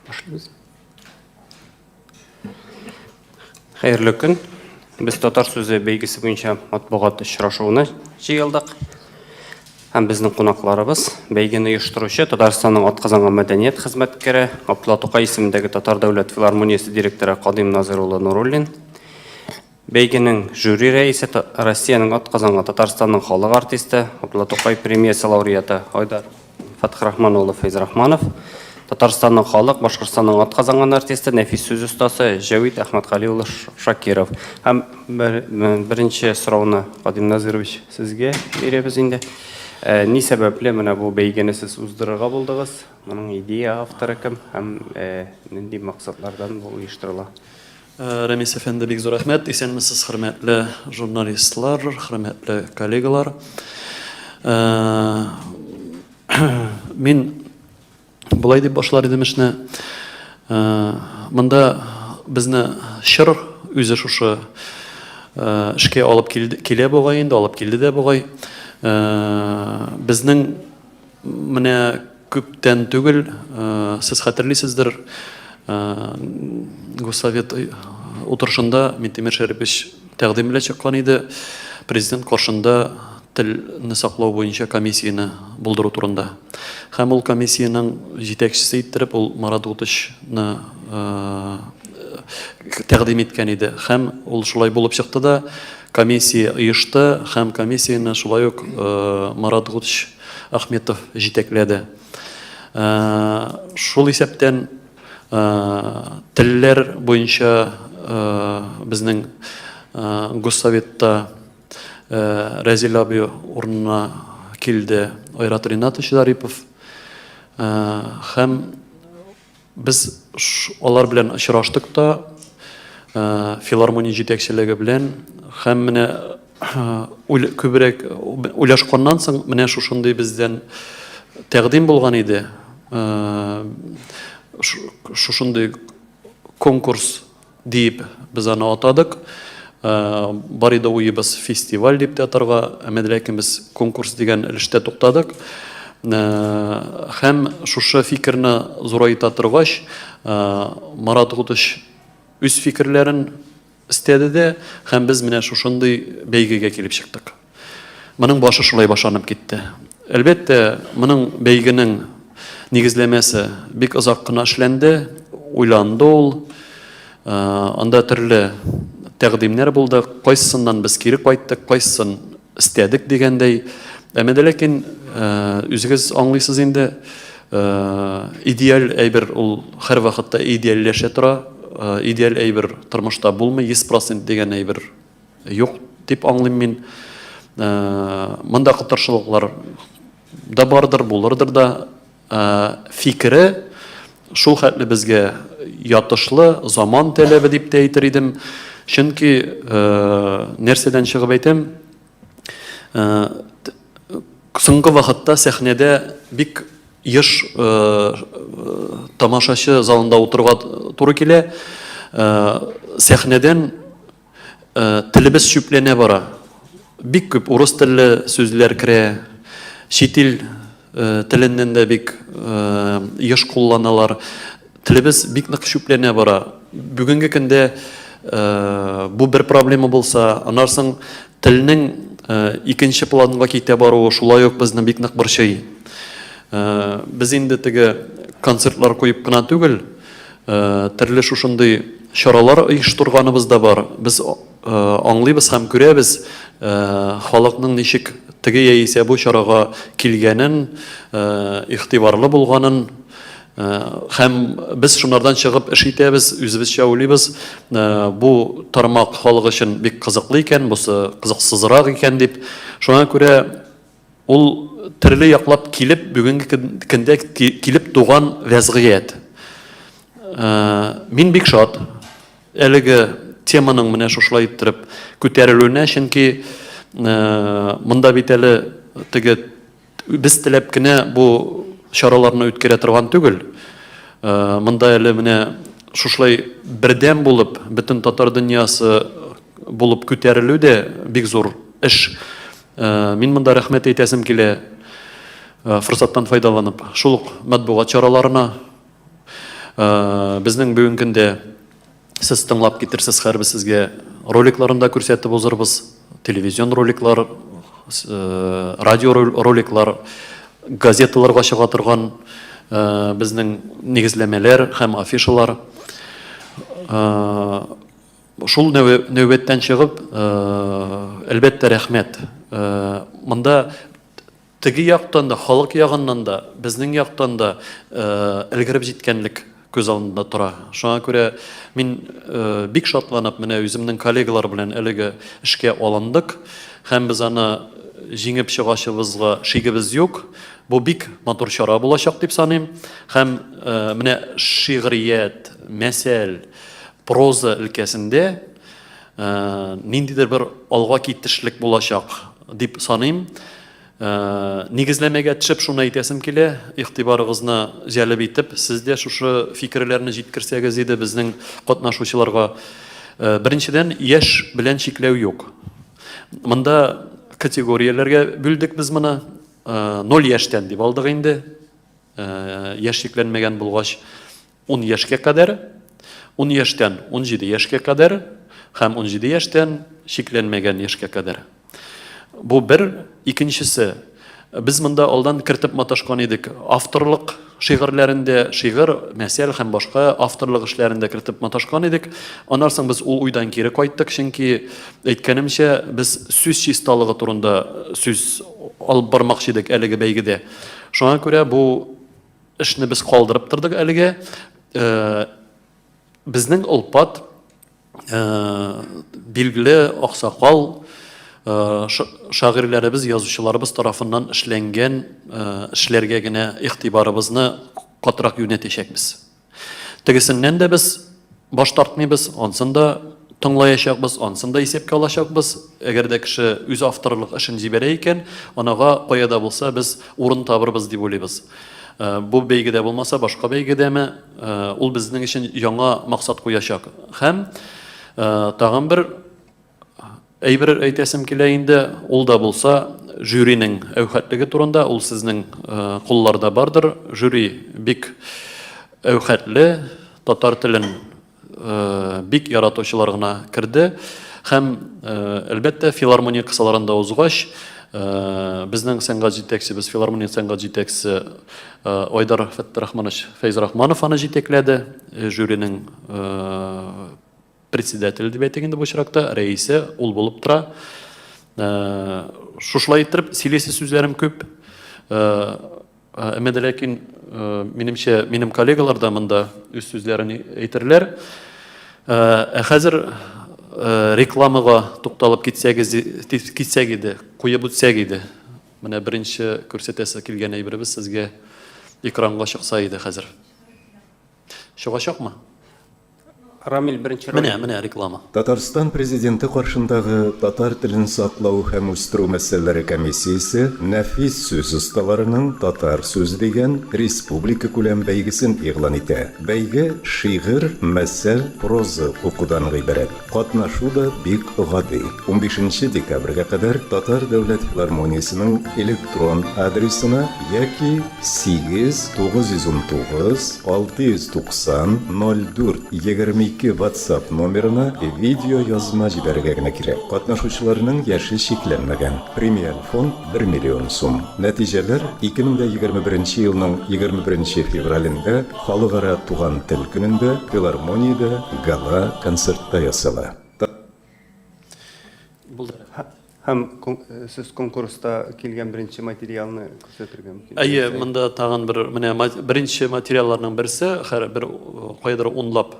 Башлыйбыз. Хәерле көн. Без татар сүзе бәйгесе буенча матбугат очрашуына җыелдык. Һәм безнең кунакларыбыз бәйгене оештыручы Татарстанның атказанган мәдәният хезмәткәре, Габдулла Тукай исемендәге Татар дәүләт филармониясе директоры Кадыйм Назир улы Нуруллин, бәйгенең жюри рәисе Россиянең атказанган Татарстанның халык артисты, Габдулла Тукай премиясе лауреаты Айдар Фәтхрахман улы Фәйзрахманов, Татарстанның халык, Башкортстанның атказанган артисты, нәфис сүз остасы Җәвит Әхмәтгали улы Шакиров. Һәм беренче сорауны, Кадим Назирович, сезгә бирәбез инде. Э, ни сәбәпле менә бу бәйгене сез уздырырга булдыгыз? Моның идея авторы кем һәм э, нинди максатлардан бу оештырыла? Э, Рәмис әфәнде, бик зур рәхмәт. Исәнмесез, хөрмәтле журналистлар, хөрмәтле коллегалар. Мин болай дип башлар идем эшне. Монда безне чор үзе шушы эшкә алып килде, килә бугай инде, алып килде дә бугай. Безнең менә күптән түгел, сез хәтерлисездер, Госсовет утырышында Минтимер Шәрипович тәкъдим белән чыккан иде, президент каршында телне саклау буенча комиссияне булдыру турында. Һәм ул комиссиянең җитәкчесе иттереп ул Марат Гутычны тәкъдим иткән иде. Һәм ул шулай булып чыкты да, комиссия оешты һәм комиссияне шулай ук Марат Гутыч Ахметов җитәкләде. Шул исәптән телләр буенча безнең Госсоветта Рәзил абый урынына килде Айрат Ринатович Зарипов. Һәм без алар белән очраштык та, филармония җитәкчелеге белән һәм менә күбрәк уйлашканнан соң менә шушындый бездән тәкъдим булган иде. Шушындый конкурс Диеп без аны атадык. Бар иде уебыз фестиваль дип тә атарга, әмма ләкин без конкурс дигән өлештә туктадык. Һәм шушы фикерне зурайта торгач, Марат Гутыч үз фикерләрен өстәде дә, һәм без менә шушындый бәйгегә килеп чыктык. Моның башы шулай башланып китте. Әлбәттә, моның бәйгенең нигезләмәсе бик озак кына эшләнде, уйланды ул. Э, анда төрле тәкъдимнәр булды, кайсысыннан без кире кайттык, кайсысын истәдек дигәндәй. Әмма дә ләкин э, үзегез аңлыйсыз инде, э, идеаль әйбер ул һәрвакытта идеальләшә тора. Идеаль әйбер тормышта булмый, 100% дигән әйбер Юк дип аңлыйм мин. Э, монда кытыршылыклар да бардыр, булырдыр да. Э, фикере шул хәтле безгә ятышлы, заман таләбе дип тә әйтер идем. Чөнки э, нәрсәдән чыгып әйтәм, соңгы вакытта сәхнәдә бик еш тамашачы залында утырырга туры килә. Сәхнәдән Э, телебез чүпләнә бара. Бик күп урыс телле сүзләр керә. Чит ил э, теленнән дә бик э, еш кулланалар. Телебез бик нык чүпләнә бара. Бүгенге көндә бу бер проблема булса, аннан соң телнең икенче планга китә баруы шулай ук безне бик нык борчый. Без инде теге концертлар куеп кына түгел, Төрле шушындый чаралар оештырганыбыз да бар. Без аңлыйбыз һәм күрәбез халыкның ничек теге яисә бу чарага килгәнен, игътибарлы булганын. Һәм без шунардан чыгып эш итәбез, үзебезчә уйлыйбыз, бу тармак халык өчен бик кызыклы икән, бусы кызыксызрак икән дип. Шуңа күрә Ул төрле яклап килеп, бүгенге көндә килеп туган вәзгыять. Э, мин бик шат. Әлеге теманың менә шушылай иттереп күтәрелүенә, чөнки монда бит әле теге без теләп кенә бу чараларны үткәрә торган түгел. Монда әле менә шушылай бердәм булып, бөтен татар дөньясы булып күтәрелү дә бик зур эш. Мин монда рәхмәт әйтәсем килә, форсаттан файдаланып, шул ук матбугат чараларына. Безнең бүгенге көндә сез тыңлап китерсез, һәрбер сезгә роликларын да күрсәтеп узырбыз. Телевизион роликлар, радио роликлар, газеталарга чыга торган безнең нигезләмәләр һәм афишалар. Шул нәүбәттән чыгып, әлбәттә, рәхмәт. Монда теге яктан да, халык ягыннан да, безнең яктан да өлгереп җиткәнлек күз алдында тора. Шуңа күрә мин бик шатланып, менә үземнең коллегалар белән әлеге эшкә алындык һәм без аны җиңеп чыгачыбызга шигебез юк. Бу бик матур чара булачак дип саныйм. Һәм менә шигърият, мәсәл, проза өлкәсендә ниндидер бер алга китешлек булачак дип саныйм. Нигезләмәгә төшеп шуны әйтәсем килә, игътибарыгызны җәлеп итеп, сез дә шушы фикерләрне җиткерсәгез иде безнең катнашучыларга. Беренчедән, яшь белән чикләү юк. Монда категорияләргә бүлдек без моны. 0 яшьтән дип алдык инде. Яшь чикләнмәгән булгач, 10 яшькә кадәр, 10 яшьтән 17 яшькә кадәр һәм 17 яшьтән чикләнмәгән яшькә кадәр. Бу бер, икенчесе, без монда алдан кертеп маташкан идек, авторлык шигырьләрендә, шигырь, мәсәл һәм башка авторлык эшләрендә кертеп маташкан идек. Аннан соң без ул уйдан кире кайттык, чөнки, әйткәнемчә, без сүз чисталыгы турында сүз алып бармакчы идек әлеге бәйгедә. Шуңа күрә бу эшне без калдырып тордык әлегә. Э, безнең олпат э, билгеле аксакал э, шагыйрьләребез, язучыларыбыз тарафыннан эшләнгән эшләргә генә игътибарыбызны катырак юнәтәчәкбез. Тегесеннән дә без баш тартмыйбыз, ансын да тыңлаячакбыз, ансын да исәпкә алачакбыз. Әгәр дә кеше үз авторлык эшен җибәрә икән, анага кая да булса без урын табырбыз дип уйлыйбыз. Э, бу бәйгедә булмаса, башка бәйгедәме, э, ул безнең өчен яңа максат куячак. Һәм э, тагын бер Әйбер әйтәсем килә инде, ул да булса жюриның әүхәтлеге турында, ул сезнең кулларда бардыр. Жюри бик әүхәтле, татар телен бик яратучылар гына керде. Һәм, әлбәттә, филармония кысаларында узгач, безнең сәнгать җитәкчебез, филармония сәнгать җитәкчесе Айдар Фәттерахманович Фәйзрахманов аны җитәкләде, жюриның Председатель дип әйтик инде бу очракта, рәисе ул булып тора. Э, шушылай иттереп сөйлисе сүзләрем күп. Э, әмма дә ләкин, э, минемчә, минем коллегалар да монда үз сүзләрен әйтерләр. Ә хәзер рекламага тукталып китсәгез, китсәк иде, куеп үтсәк иде. Менә беренче күрсәтәсе килгән әйберебез сезгә экранга чыкса иде хәзер. Чыгачакмы? Рамил беренче роль. Менә, менә реклама. Татарстан Президенты каршындагы татар телен саклау һәм үстерү мәсьәләләре комиссиясе нәфис сүз осталарының Татар сүзе дигән республикакүләм бәйгесен игълан итә. Бәйге шигырь, мәсәл, проза укудан гыйбарәт. Катнашу да бик гади. Унбишенче декабрьгә кадәр Татар дәүләт филармониясенең электрон адресына яки 8 919 690 04 22 WhatsApp номерына видеоязма җибәрергә генә кирәк. Катнашучыларның яше чикләнмәгән. Премиаль фонд, 1 миллион сум. Нәтиҗәләр 2021 елның 21 февралендә Халыкара туган тел көнендә филармониядә гала-концертта ясала. Булды. Һәм сез конкурста килгән беренче материалны күрсәтергә мөмкин. Әйе, монда тагын бер менә беренче материалларның берсе, хәр бер кайдыр унлап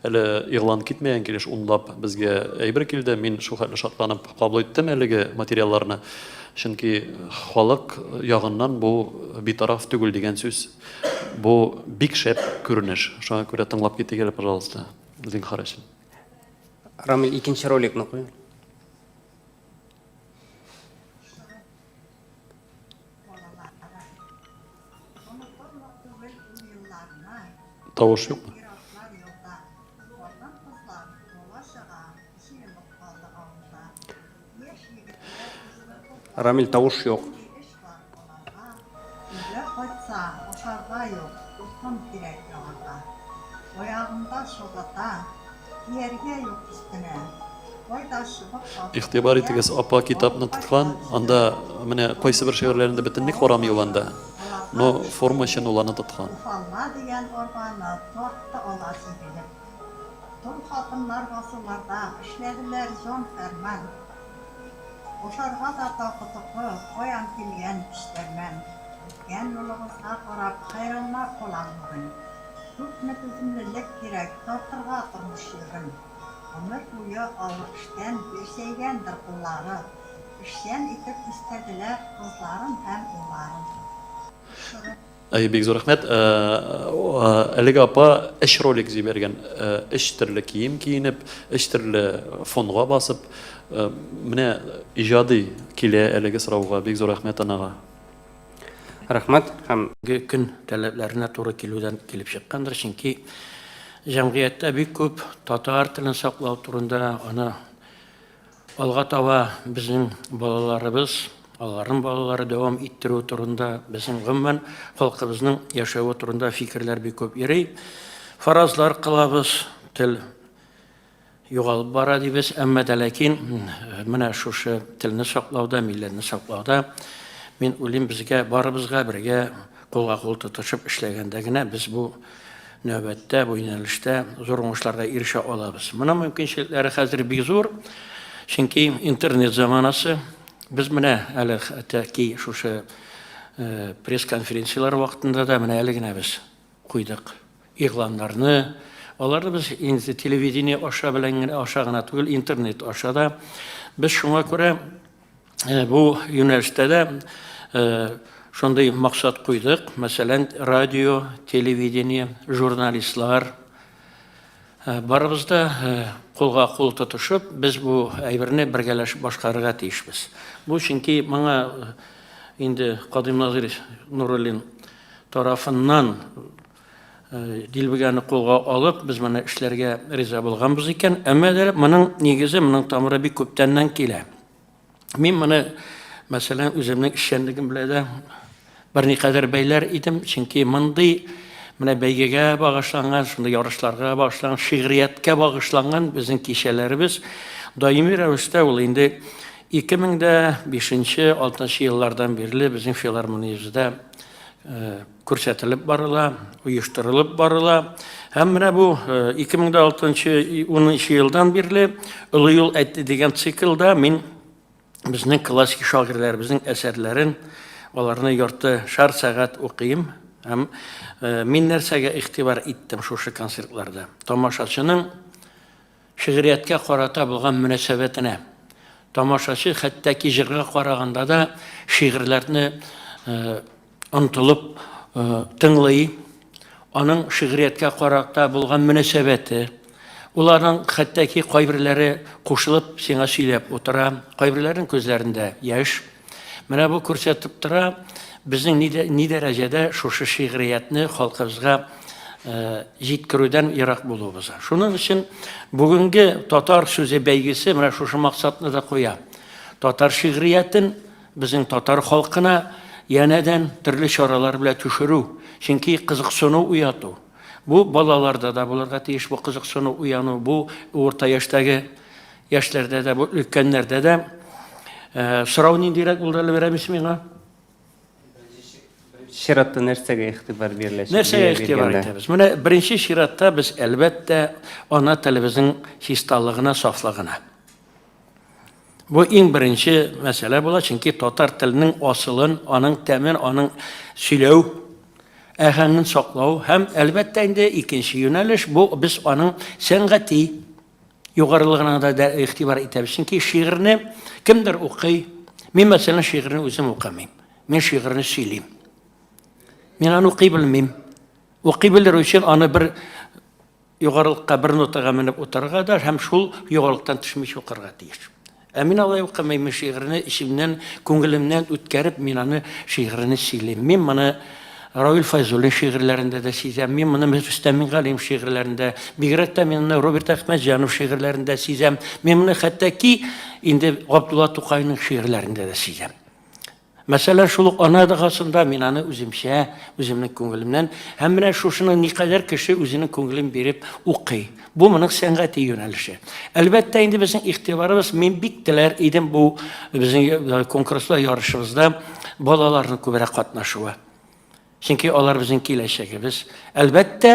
әле игълан китмәгән килеш унлап безгә әйбер килде. Мин шул хәтле шатланып кабул иттем әлеге материалларны. Чөнки халык ягыннан бу битараф түгел дигән сүз. Бу бик шәп күренеш. Шуңа күрә тыңлап китик әле, пожалуйста, зинһар өчен. Рамил, икенче роликны куй. Тавыш юкмы? Рамил, тавыш юк. Өйгә кайтса, ашарга юк, утын кирәк ягарга. Аягында чабата, кияргә юк өстенә. Кайда чыбык ташып Игътибар итегез, апа китапны тоткан, анда менә кайсы бер шигырьләрендә бөтенләй карамый ул анда. Но форма өчен ул аны тоткан. Уфалла дигән арбаны тартты алар җигелеп. Тол хатыннар басуларда эшләделәр җан-фәрман. Ашарга да такы-токы, каян килгән көч-дәрман. Үткән юлыгызга карап, хәйраннар калам бүген. Күпме түземлелек кирәк, тартырга тормыш йөген. Гомер буе авыр эштән бирсәйгәндер куллары. Эшчән итеп үстерделәр кызларын һәм улларын. Әйе, бик зур рәхмәт. Әлеге апа өч ролик җибәргән. Өч төрле кием киенеп, өч төрле фонга басып. Менә иҗади килә әлеге сорауга. Бик зур рәхмәт анага. Рәхмәт һәм. Көн таләпләренә туры килүдән килеп чыккандыр, чөнки җәмгыятьтә бик күп татар телен саклау турында, аны Алга таба безнең балаларыбыз, аларның балалары дәвам иттерү турында, безнең гомумән халкыбызның яшәве турында фикерләр бик күп йөри. Фаразлар кылабыз, тел югалып бара дибез, әмма дә ләкин менә шушы телне саклауда, милләтне саклауда мин уйлыйм, безгә барыбызга бергә Кулга-кул тотышып эшләгәндә генә без бу нәүбәттә, бу юнәлештә зур уңышларга ирешә алабыз. Моның мөмкинчелекләре хәзер бик зур, чөнки интернет заманасы. Без менә әле хәтта ки шушы э, пресс-конференцияләр вакытында да менә әле генә без куйдык игъланнарны. Аларны без инде телевидение аша белән генә аша гына түгел, интернет аша да. Без шуңа күрә Бу юнәлештә дә шундый максат куйдык. Мәсәлән, радио, телевидение, журналистлар барыбыз да кулга кул тотышып, без бу әйберне бергәләшеп башкарырга тиешбез. Бу чөнки моңа инде Кадыйм Назыйр Нуруллин тарафыннан Дилбегәне кулга алып, без моны эшләргә риза булганбыз икән. Әмма дә моның нигезе, моның тамыры бик күптәннән килә. Мин моны, мәсәлән, үземнең эшчәнлегем белән дә берникадәр бәйләр идем, чөнки мондый менә бәйгегә багышланган, шундый ярышларга багышланган, шигърияткә багышланган безнең кичәләребез даими рәвештә ул инде 2005-6 еллардан бирле безнең филармониябездә күрсәтелеп барыла, оештырылып барыла. Һәм менә бу 2006-10 елдан бирле Олы юл әйтте дигән циклда мин безнең классик шагыйрьләребезнең әсәрләрен, аларны ярты шар сәгать укыйм. Һәм мин нәрсәгә игътибар иттем шушы концертларда? Тамашачының шигърияткә карата булган мөнәсәбәтенә. Тамашачы хәтта ки җырга караганда да шигырьләрне омтылып тыңлый, аның шигърияткә карата булган мөнәсәбәте, уларның хәтта ки кайберләре кушылып сиңа сөйләп утыра, кайберләренең күзләрендә яшь. Менә бу күрсәтеп тора, безнең ни, ни дәрәҗәдә шушы шигъриятне халкыбызга җиткерүдән ерак булуыбыз. Шуның өчен бүгенге татар сүзе бәйгесе менә шушы максатны да куя. Татар шигъриятен безнең татар халкына янәдән төрле чаралар белән төшерү, чөнки кызыксыну уяту. Бу балаларда да булырга тиеш, бу кызыксыну уяну, бу урта яшьтәге яшьләрдә дә, бу өлкәннәрдә дә. Э, сорау ниндирәк булды әле берәмис миңа? Беренче чиратта нәрсәгә игътибар биреләчәк? Нәрсәгә игътибар итәбез? Менә беренче чиратта без әлбәттә ана телебезнең чисталыгына, сафлыгына. Бу иң беренче мәсьәлә була, чөнки татар теленең асылын, аның тәмен, аның сөйләү әһәңен саклау һәм әлбәттә инде икенче юнәлеш бу без аның сәнгати югарылыгына да игътибар итәбез. Чөнки шигырьне кемдер укый. Мин мәсәлән шигырьне үзем укымыйм. Мин шигырьне сөйлим. Мин аны укый белмим. Укый белер өчен аны бер Югарылыкка бер нотага менеп утырырга да һәм шул югарылыктан төшмичә укырга тиеш. Ә мин алай укымыйм, мин шигырьне эчемнән, күңелемнән үткәреп, мин аны шигырьне сөйлим. Мин моны Равил Фәйзуллин шигырьләрендә дә сизәм, мин моны Рөстәм Мингалим шигырьләрендә, бигрәк тә мин моны Роберт Әхмәтҗанов шигырьләрендә сизәм, мин моны хәтта ки инде Габдулла Тукайның шигырьләрендә дә сизәм. Мәсәлән, шул ук ана догасында мин аны үземчә, үземнең күңелемнән һәм менә шушыны никадәр кеше үзенең күңелен биреп укый. Бу моның сәнгати юнәлеше. Әлбәттә, инде безнең игътибарыбыз, мин бик теләр идем бу безнең конкурста, ярышыбызда балаларның күбрәк катнашуы. Чөнки алар безнең киләчәгебез. Әлбәттә,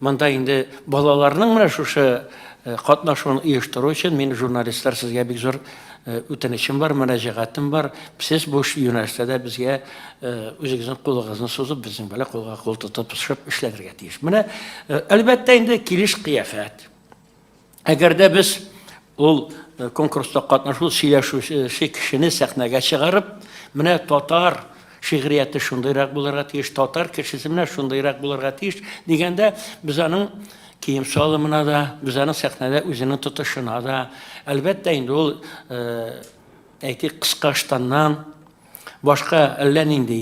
монда инде балаларның менә шушы э, катнашуын оештыру өчен мин журналистлар сезгә бик зур э, үтенечем бар, мөрәҗәгатем бар. Сез бу юнәлештә дә безгә э, үзегезнең кулыгызны сузып, безнең белән кулга кул тотып эшләргә тиеш. Менә әлбәттә инде килеш кыяфәт. Әгәр дә без ул э, конкурста катнашу сөйләшүче кешене сәхнәгә чыгарып, менә татар шигърияте шундыйрак булырга тиеш, татар кешесе менә шундыйрак булырга тиеш дигәндә, без аның кием салымына да, без аның сәхнәдә үзенең тотышына да, әлбәттә инде ул, э, әйтик, кыска штаннан, Башка әллә нинди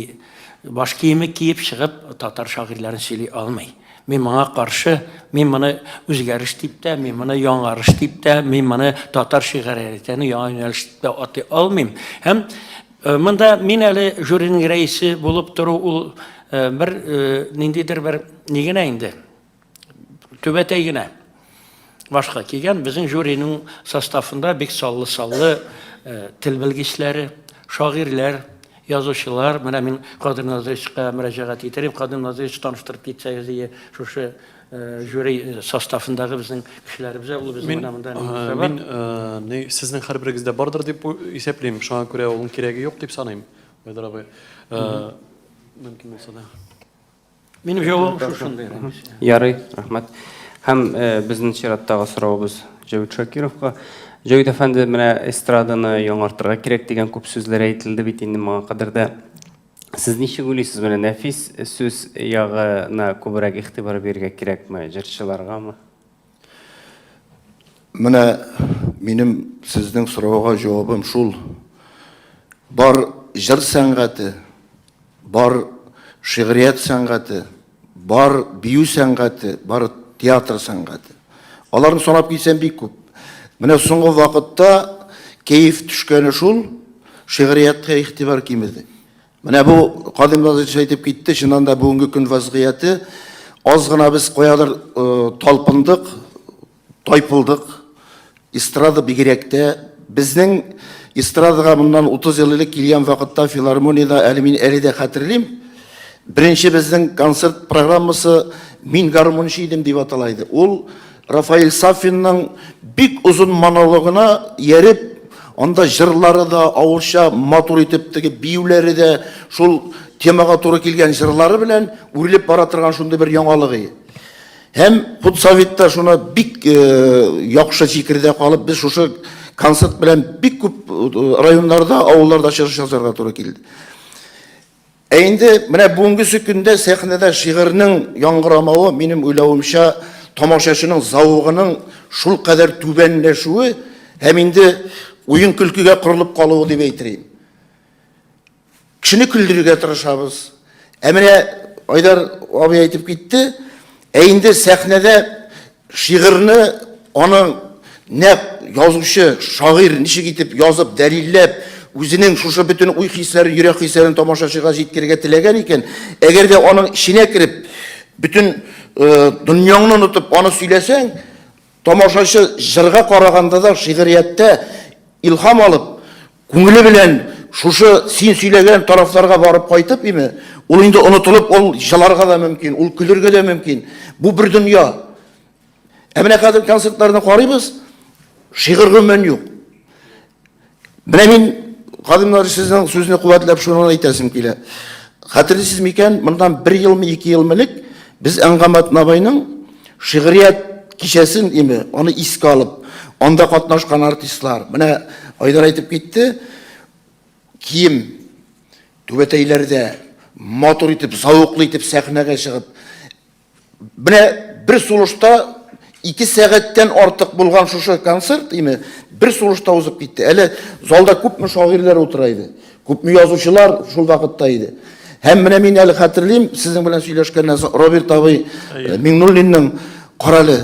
баш киеме киеп чыгып татар шагыйрьләрен сөйли алмый. Мин моңа каршы, мин моны үзгәреш дип тә, мин моны яңарыш дип тә, мин моны татар шигъриятенең яңа юнәлеш дип тә атый алмыйм. Һәм э, монда мин әле жюриның рәисе булып тору ул э, бер э, ниндидер бер ни генә инде. Түбәтәй генә башка кигән. Безнең жюриның составында бик саллы-саллы э, тел белгечләре, шагыйрьләр, язучылар. Менә мин Кадыр Назыровичка мөрәҗәгать итерим. Кадыр Назырович таныштырып китсәгез ие шушы э, жюри э, составындагы безнең кешеләребезгә ул безнең менә монда э, мин ни сезнең һәрберегездә бардыр дип исәплим. Шуңа күрә ул кирәге юк дип саныйм. Айдар абый. Мөмкин булса да. Минем җавабым шушындый. Ярый, рәхмәт. Һәм э, безнең чираттагы соравыбыз Җәвит Шакировка. Җәвит әфәнде, менә эстраданы яңартырга кирәк дигән күп сүзләр әйтелде бит инде моңа кадәр дә. Сез ничек уйлыйсыз, менә нәфис сүз ягына күбрәк игътибар бирергә кирәкме, җырчыларгамы? Менә минем сезнең сорауга җавабым шул. Бар җыр сәнгате, Бар шигърият сәнгате, бар бию сәнгате, бар театр сәнгате. Аларны санап китсәм бик күп. Менә соңгы вакытта кәеф төшкәне шул, шигърияткә игътибар кимеде. Менә бу Кадим Назырович әйтеп китте, чыннан да бүгенге көн вазгыяте аз гына без каядыр э, талпындык, Тайпылдык. Эстрада бигрәк тә. Безнең эстрадага моннан 30 ел элек килгән вакытта филармониядә, әле мин әле дә хәтерлим, беренче безнең концерт программасы Мин гармунчы идем дип атала иде. Ул Рафаэль Сафинның бик озын монологына ияреп, анда җырлары да авылча матур итеп теге биюләре дә шул темага туры килгән җырлары белән үрелеп бара торган шундый бер яңалык иде. Һәм худсоветта шуны бик яхшы фикердә калып, без шушы концерт белән бик күп районнарда, авылларда чыгыш ясарга туры килде. Ә инде менә бүгенгесе көндә сәхнәдә шигырьнең яңгырамавы, минем уйлавымча, тамашачының зәвыгының шул кадәр түбәнләшүе һәм инде уен-көлкегә корылып калуы дип әйтер идем. Кешене көлдерергә тырышабыз. Ә менә Айдар абый әйтеп китте, ә инде сәхнәдә шигырьне аның нәкъ язучы, шагыйрь ничек итеп язып, дәлилләп, үзенең шушы бөтен уй-хисләрен, йөрәк хисләрен тамашачыга җиткерергә теләгән икән, әгәр дә аның эченә кереп, бөтен э, дөньяңны онытып аны сөйләсәң, Тамашачы җырга караганда да шигърияттә илһам алып, күңеле белән шушы син сөйләгән тарафларга барып кайтып, име, ул инде онытылып, ул җыларга да мөмкин, ул көлергә дә мөмкин. Бу бер дөнья. Ә менә хәзер концертларны карыйбыз, шигырь гомумән юк. Менә мин, Кадимнар, сезнең сүзне куәтләп шуны әйтәсем килә. Хәтерлисез микән, моннан бер елмы, ике ел элек без Әнгам Атнабайның шигърият кичәсен име, аны искә алып, анда катнашкан артистлар, менә Айдар әйтеп китте, кием, түбәтәйләрдә матур итеп, зәвыклы итеп сәхнәгә чыгып, Менә бер сулышта Ике сәгатьтән артык булган шушы концерт, име, бер сулышта узып китте. Әле залда күпме шагыйрьләр утыра иде, күпме язучылар шул вакытта иде. Һәм менә мин әле хәтерлим, сезнең белән сөйләшкәннән соң Роберт абый э, Миңнуллинның Карале,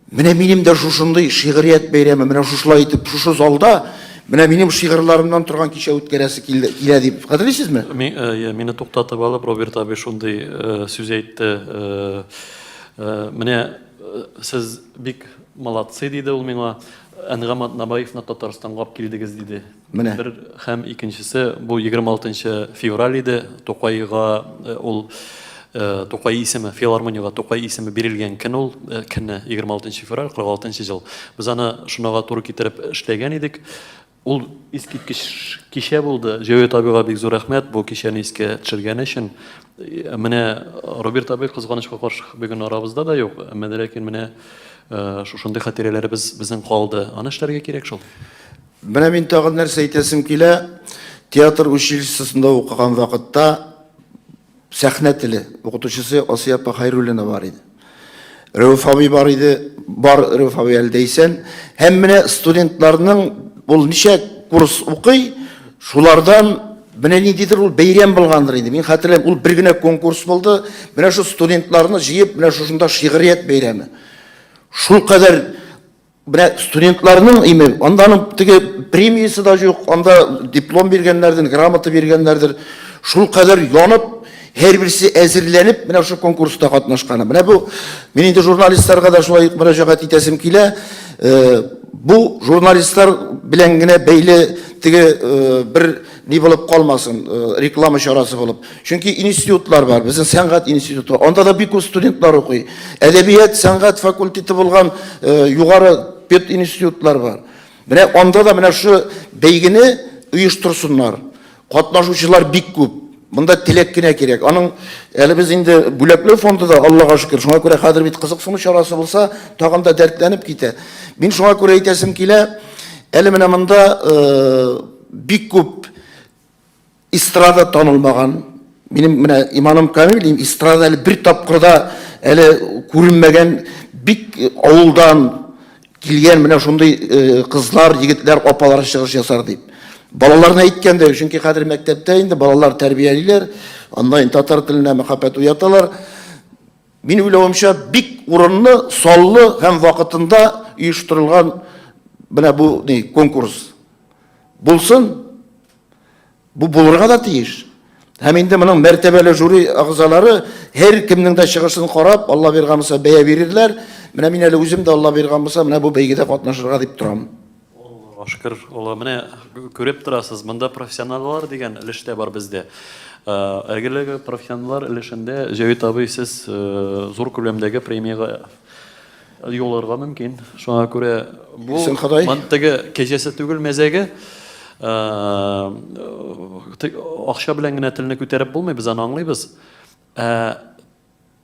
менә минем дә шушындый шигърият бәйрәме, менә шушылай итеп, шушы залда менә минем шигырьләремнән торган кичә үткәрәсе килде, килә дип хәтерлисезме? Мин, э, мине туктатып алып, Роберт абый шундый э, сүз әйтте. Э, Менә сез бик молодцы, диде ул миңа. Әнгам Атнабаевны Татарстанга алып килдегез, диде. Менә. Бер һәм икенчесе бу 26 февраль иде. Тукайга ул Тукай исеме, филармониягә Тукай исеме бирелгән көн ул, көнне 26 февраль 46 ел. Без аны шунага туры китереп эшләгән идек. Ул искиткеч кичә булды. Җәвит абыйга бик зур рәхмәт бу кичәне искә төшергәне өчен. Менә Роберт абый кызганычка каршы бүген арабызда да юк. Әмма дә ләкин менә шушындый хатирәләребез безнең калды. Аны эшләргә кирәк шул. Менә мин тагын нәрсә әйтәсем килә. Театр училищесында укыган вакытта Сәхнә теле укытучысы Асия апа Хәйруллина бар иде. Рәүф абый бар иде, бар Рәүф абый әле дә исән. Һәм менә студентларның ул ничә курс укый, шулардан менә ниндидер ул бәйрәм булгандыр инде. Мин хәтерләмим, ул бер генә конкурс булды. Менә шул студентларны җыеп, менә шушында шигърият бәйрәме. Шул кадәр Менә студентларның име, анда аның теге премиясе дә юк, анда диплом биргәннәрдер, грамота биргәннәрдер. Шул кадәр янып, һәрберсе әзерләнеп, менә шул конкурста катнашканы. Менә бу, мин инде журналистларга да шулай мөрәҗәгать итәсем килә. Э, бу журналистлар белән генә бәйле теге э, бер ни булып калмасын, э, реклама чарасы булып. Чөнки институтлар бар, безнең сәнгать институты, анда да бик күп студентлар укый. Әдәбият, сәнгать факультеты булган э, югары пединститутлар бар. Менә анда да менә шушы бәйгене оештырсыннар. Катнашучылар бик күп. Монда теләк кенә кирәк. Аның әле без инде бүләкләү фонды да Аллага шөкер. Шуңа күрә хәзер бит кызыксыну чарасы булса, тагын да дәртләнеп китә. Мин шуңа күрә әйтәсем килә, әле менә монда э, бик күп Эстрада танылмаган. Минем менә иманым камил, эстрада әле бер тапкыр да әле күренмәгән бик авылдан килгән менә шундый э, кызлар, егетләр, апалар чыгыш ясар дип. Балаларны әйткәндә, чөнки хәзер мәктәптә инде балалар тәрбиялиләр, анда инде татар теленә мәхәббәт уяталар. Мин уйлавымча, бик урынлы, саллы һәм вакытында оештырылган менә бу ни конкурс булсын. Бу булырга да тиеш. Һәм инде моның мәртәбәле жюри әгъзалары һәркемнең дә чыгышын карап, Алла биргән булса, бәя бирерләр. Менә мин әле үзем дә Алла биргән булса, менә бу бәйгедә катнашырга дип торам. Аллага шөкер, Алла, менә күреп торасыз, монда профессионаллар дигән өлеш тә бар бездә. Әлеге профессионаллар өлешендә Җәвит абый сез зур күләмдәге премиягә Юларга мөмкин. Шуңа күрә бу Бирсен Ходай. теге кәҗәсе түгел мәзәге. Акча белән генә телне күтәреп булмый, без аны аңлыйбыз. Ә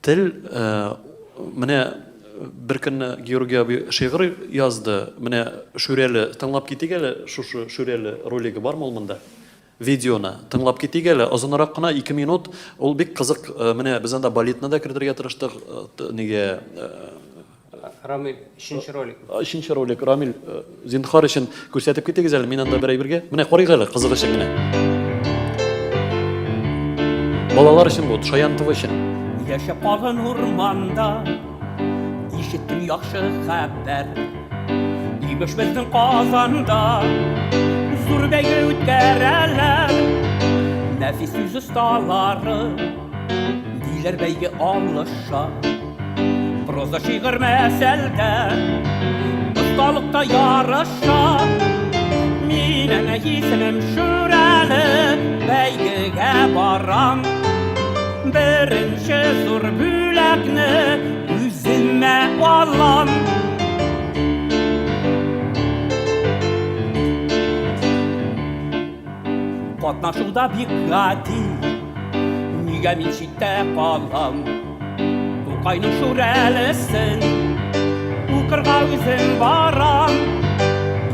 тел менә бер көнне Георгий абый шигырь язды. Менә Шүрәле, тыңлап китик әле шушы Шүрәле ролигы бармы ул монда? Видеоны тыңлап китик әле, озынрак кына, ике минут. Ул бик кызык. Менә без анда балетны да кертергә тырыштык. Нигә? Рамил, өченче ролик. Өченче ролик, Рамил, зинһар өчен күрсәтеп китегез әле, мин анда бер әйбергә. Менә карыйк әле, кызык өчен генә. Балалар өчен бу, Шаян ТВ өчен. Яшәп калган урманда Ишеттем яхшы хәбәр. Имеш безнең Казанда зур бәйге үткәрәләр. Нәфис сүз осталары диләр бәйге алыша. Проза шигырь мәсәлдә осталыкта ярыша. Минем исемем Шүрәле, бәйгегә барам. Беренче зур бүләкне үземә алам. Катнашуда бик гади, нигә мин читтә калам? Тукайның шүрәлесен укырга үзем барам.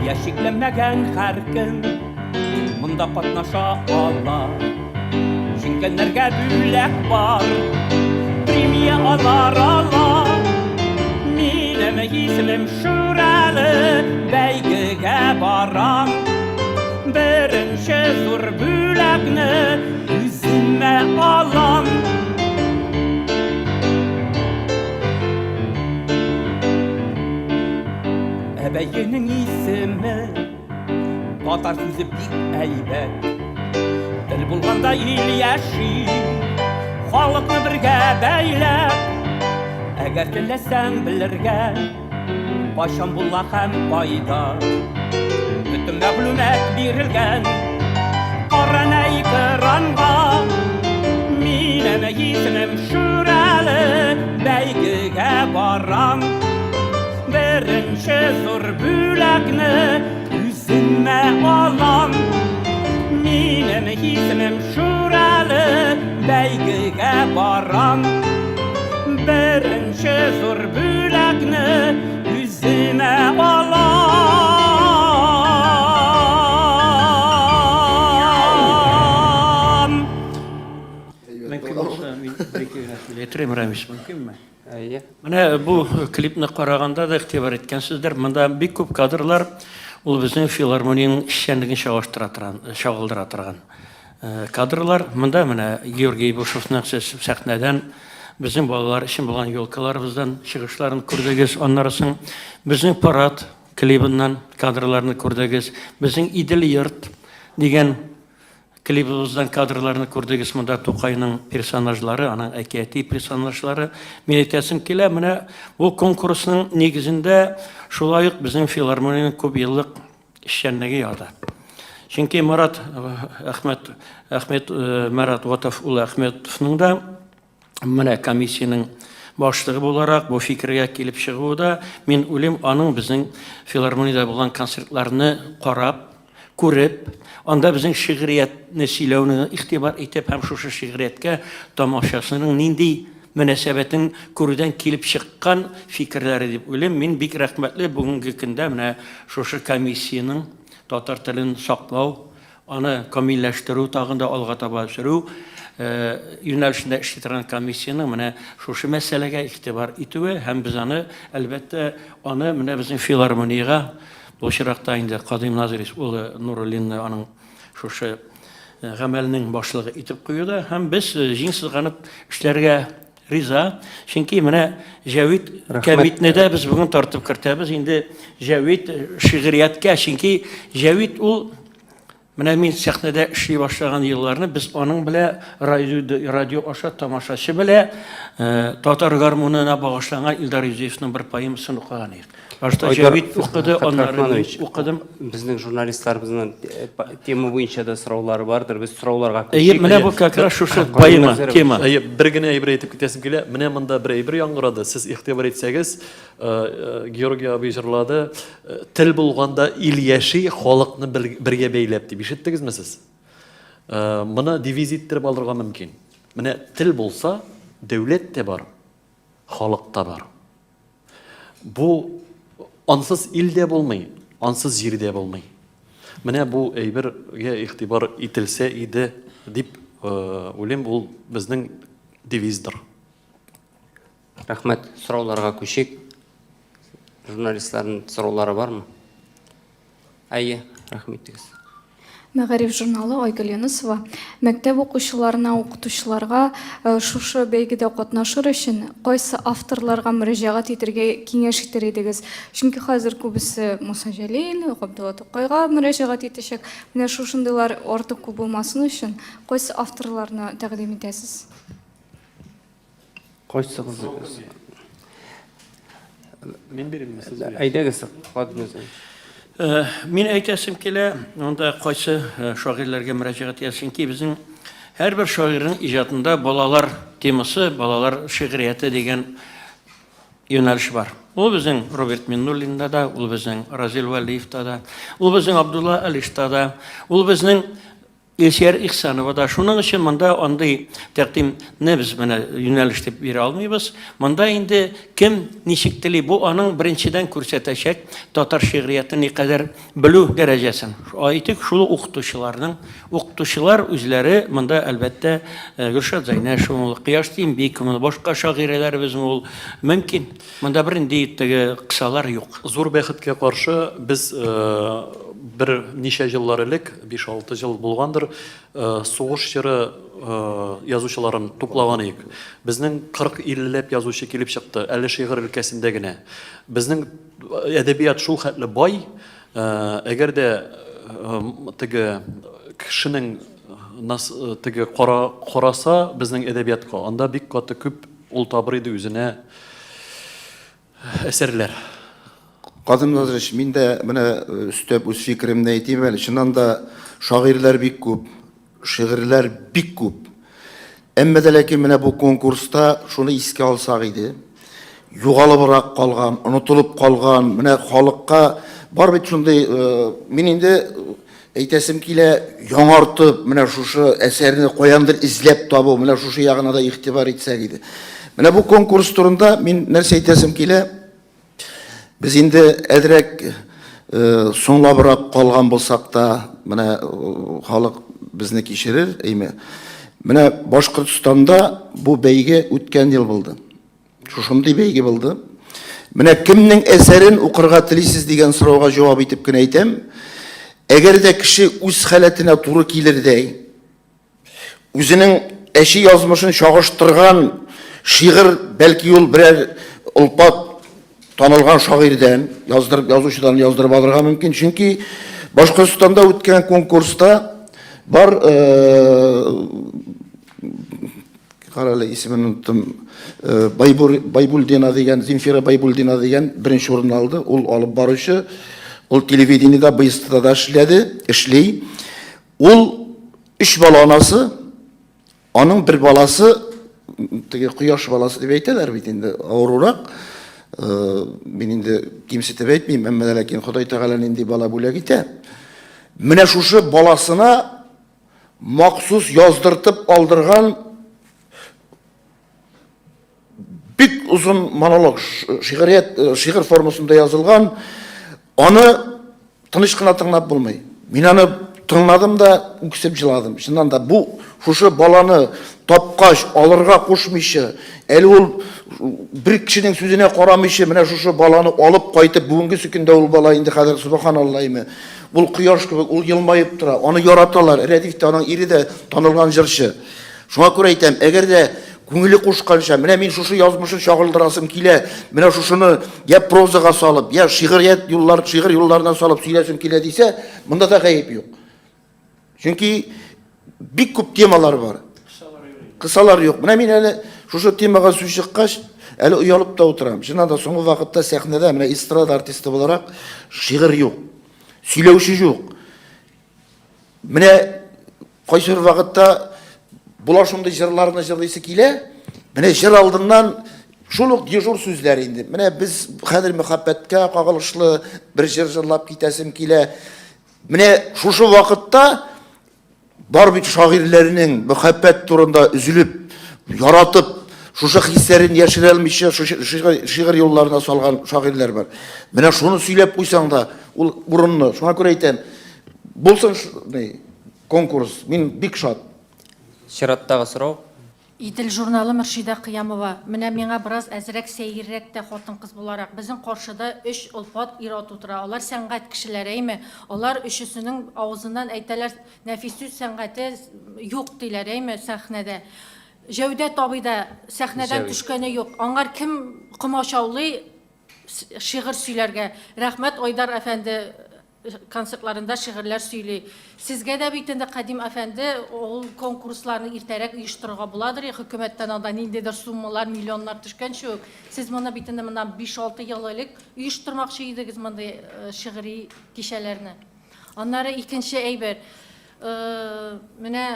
Я шикләнмәгән һәркем монда катнаша ала. Җиңгәннәргә бүләк бар, премия алар ала. Минем Минем исемем Шүрәле, бәйгегә барам. Беренче зур бүләкне үземә алам. Ә бәйгенең исеме Татар сүзе бик әйбәт. Тел булганда ил яши, халыкны бергә бәйләп. Әгәр теләсәң белергә, кайчан була һәм кайда. Бөтен мәгълүмат бирелгән Карана экранга. Минем исемем Шүрәле, бәйгегә барам. Беренче зур бүләкне үземә алам. Минем исемем Шүрәле, бәйгегә барам. Беренче зур бүләкне үземә алам. Мөмкин булса, мин бер-ике генә сүз әйтер идем, Рамис, мөмкинме? Әйе. Менә бу клипны караганда да игътибар иткәнсездер, монда бик күп кадрлар ул безнең филармониянең эшчәнлеген чагыштыра торган, чагылдыра торган э, кадрлар. Монда менә Георгий Ибушевның сез сәхнәдән безнең балалар өчен булган елкаларыбыздан чыгышларын күрдегез. Аннары соң безнең парад клибыннан кадрларны күрдегез. Безнең Идел йорт дигән Клибыбыздан кадрларны күрдегез, монда Тукайның персонажлары, аның әкияти персонажлары. Мин әйтәсем килә, менә бу конкурсның нигезендә шулай ук безнең филармониянең күп еллык эшчәнлеге ята. Чөнки Марат Әхмәт Әхмәт Марат Ватаф улы Әхмәтовның да Менә комиссиянең башлыгы буларак бу фикергә килеп чыгуы да, мин уйлыйм, аның безнең филармониядә булган концертларны карап, күреп, анда безнең шигъриятне сөйләүне игътибар итеп һәм шушы шигърияткә тамашачының нинди мөнәсәбәтен күрүдән килеп чыккан фикерләре дип уйлыйм. Мин бик рәхмәтле бүгенге көндә менә шушы комиссиянең татар телен саклау, Аны камилләштерү, тагын да алга таба үстерү юнәлешендә эшли торган комиссиянең менә шушы мәсьәләгә игътибар итүе һәм без аны, әлбәттә, аны менә безнең филармониягә, бу очракта инде Кадыйм Назыйр улы Нуруллинны аның шушы гамәлнең башлыгы итеп куюда һәм без җиң сызганып эшләргә риза. Чөнки менә Җәвит кәмитне дә без бүген тартып кертәбез инде Җәвит шигърияткә, чөнки Җәвит ул Менә мин сәхнәдә эшли башлаган елларны без аның белән радио, радио аша тамашачы белән э, татар гармунына багышланган Илдар Юзеевның бер поэмасын укыган идек. Башта Җәвит укыды, аннары мин укыдым. Безнең журналистларыбызның э, тема буенча да сораулары бардыр. Без сорауларга күчик. Әйе, менә бу как раз шушы поэма, тема. Әйе, бер генә әйбер әйтеп китәсем килә. Менә монда бер әйбер яңгырады. Сез игътибар итсәгез, э, Георгий абый җырлады. Тел булганда ил яши, халыкны бергә бәйләп дип ишеттегезме сез? Моны девиз иттереп алырга мөмкин. Менә тел булса, дәүләт тә бар, халык та бар. Бу ансыз ил дә булмый, ансыз җир дә булмый. Менә бу әйбергә игътибар ителсә иде дип уйлыйм, ул безнең девиздыр. Рәхмәт. Сорауларга күчик. Журналистларның сораулары бармы? Әйе, рәхим итегез. Мәгариф журналы Айгөл Юнысова мәктәп укучыларына, укытучыларга э, шушы бәйгедә катнашыр өчен кайсы авторларга мөрәҗәгать итергә киңәш итер идегез? Чөнки хәзер күбесе Муса Җәлил, Габдулла Тукайга мөрәҗәгать итәчәк. Менә шушындыйлар артык күп булмасын өчен кайсы авторларны тәкъдим итәсез? Кайсыгыз? Мин бирим, сез бирегез. Әйдәгез, Владимир Владимирович. Э, мин әйтәсем килә, монда кайсы э, шагыйрьләргә мөрәҗәгать итәсең, чөнки безнең һәрбер шагыйрьнең иҗатында балалар темасы, балалар шигърияте дигән юнәлеш бар. Ул безнең Роберт Миннуллинда да, ул безнең Разил Вәлиевта да, ул безнең Абдулла Алишта да, ул безнең. Илсөяр Ихсанова да. Шуның өчен монда андый тәкъдимне без менә юнәлеш дип бирә алмыйбыз. Монда инде кем ничек тели, бу аның беренчедән күрсәтәчәк татар шигъриятен никадәр белү дәрәҗәсен. Әйтик, шул ук укытучыларның, укытучылар үзләре монда, әлбәттә, Гөлшат Зәйнәшева ул, Кояш Тимбикова, башка шагыйрәләребезме ул, мөмкин. Монда бернинди теге кысалар юк. Зур бәхеткә каршы, без бер ничә еллар элек, 5-6 ел булгандыр, сугыш чоры язучыларын туплаган идек. Безнең 40-50 ләп язучы килеп чыкты, әле шигырь өлкәсендә генә. Безнең әдәбият шул хәтле бай, әгәр дә теге кешенең теге кара караса безнең әдәбиятка, анда бик каты күп ул табыр иде үзенә әсәрләр. Кадым Назарович, мин дә менә өстәп үз фикеремне әйтим әле. Чыннан да шагыйрьләр бик күп, шигырьләр бик күп. Әмма дә ләкин менә бу конкурста шуны искә алсак иде. Югалыбрак калган, онытылып калган, менә халыкка бар бит шундый, мин инде әйтәсем килә, яңартып, менә шушы әсәрне каяндыр эзләп табу, менә шушы ягына да игътибар итсәк иде. Менә бу конкурс турында мин нәрсә әйтәсем килә? Без инде әзрәк соңлабрак калган булсак та, менә халык безне кичерер, әйме. Менә Башкортстанда бу бәйге үткән ел булды. Шушындый бәйге булды. Менә кемнең әсәрен укырга телисез дигән сорауга җавап итеп кенә әйтәм. Әгәр дә кеше үз халәтенә туры килердәй, үзенең әче язмышын чагыштырган шигырь, бәлки ул берәр олпат танылган шагыйрьдән яздырып, язучыдан яздырып алырга мөмкин. Чөнки Башкортстанда үткән конкурста бар Карале, исемен оныттым. Э, Байбур, Байбулдина дигән, Земфира Байбулдина дигән беренче урын алды. Ул алып баручы. Ул телевидениедә, БСТда да эшләде, эшли. Ул өч бала анасы. Аның бер баласы, теге кояш баласы дип әйтәләр бит инде, авырурак. Э, мин инде кимсетеп әйтмим, әмма ләкин Ходай Тәгалә нинди бала бүләк итә. Менә шушы баласына махсус яздыртып алдырган бик озын монолог, шигърият, э, шигырь формасында язылган, аны тыныч кына тыңлап булмый. Мин аны тыңладым да үксеп җыладым. Чыннан да бу шушы баланы тапкач, алырга кушмыйча, әле ул бер кешенең сүзенә карамыйча, менә шушы баланы алып кайтып, бүгенге көндә ул бала инде хәзер субханалла име. Ул кояш кебек, ул елмаеп тора, аны яраталар. Рәдиф тә, аның ире дә танылган җырчы. Шуңа күрә әйтәм, әгәр дә күңеле кушканча, менә мин шушы язмышын чагылдырасым килә, менә шушыны я прозага салып, я шигърият юллар, шигырь юлларына салып сөйләсем килә дисә, монда да гаеп юк. Чөнки бик күп темалар бар. Кысалар юк. Менә мин әле шушы темага сүз чыккач, әле оялып та утырам. Чыннан да соңгы вакытта сәхнәдә менә эстрада артисты буларак шигырь юк. Сөйләүче юк. Менә кайсы бер вакытта була шундый җырларны җырлыйсы килә. Менә җыр алдыннан шул ук дежур сүзләр инде. Менә без хәзер мәхәббәткә кагылышлы бер җыр җырлап китәсем килә. Менә шушы вакытта бар бит шагыйрьләрнең мәхәббәт турында өзелеп, яратып, шушы хисләрен яшерә алмыйча шигырь юлларына салган шагыйрьләр бар. Менә шуны сөйләп куйсаң да, ул урынлы. Шуңа күрә әйтәм, булсын конкурс, мин бик шат. Чираттагы сорау. Идел журналы Мөршидә Кыямова, Менә миңа бераз әзрәк сәеррәк тә хатын-кыз буларак. Безнең каршыда өч олпат ир-ат утыра. Алар сәнгать кешеләре, әйме? Алар өчесенең авызыннан әйтәләр, нәфис сүз сәнгате юк, диләр, әйме, сәхнәдә. Җәүдәт абый да сәхнәдән төшкәне юк. Аңар кем комачаулый шигырь сөйләргә? Рәхмәт, Айдар әфәнде концертларында шигырьләр сөйли. Сезгә дә бит инде, Кадим әфәнде, ул конкурсларны иртәрәк оештырырга буладыр, хөкүмәттән анда ниндидер суммалар, миллионнар төшкәнче үк. Сез моны бит инде моннан 5-6 ел элек оештырмакчы идегез мондый шигъри кичәләрне. Аннары икенче әйбер. Менә.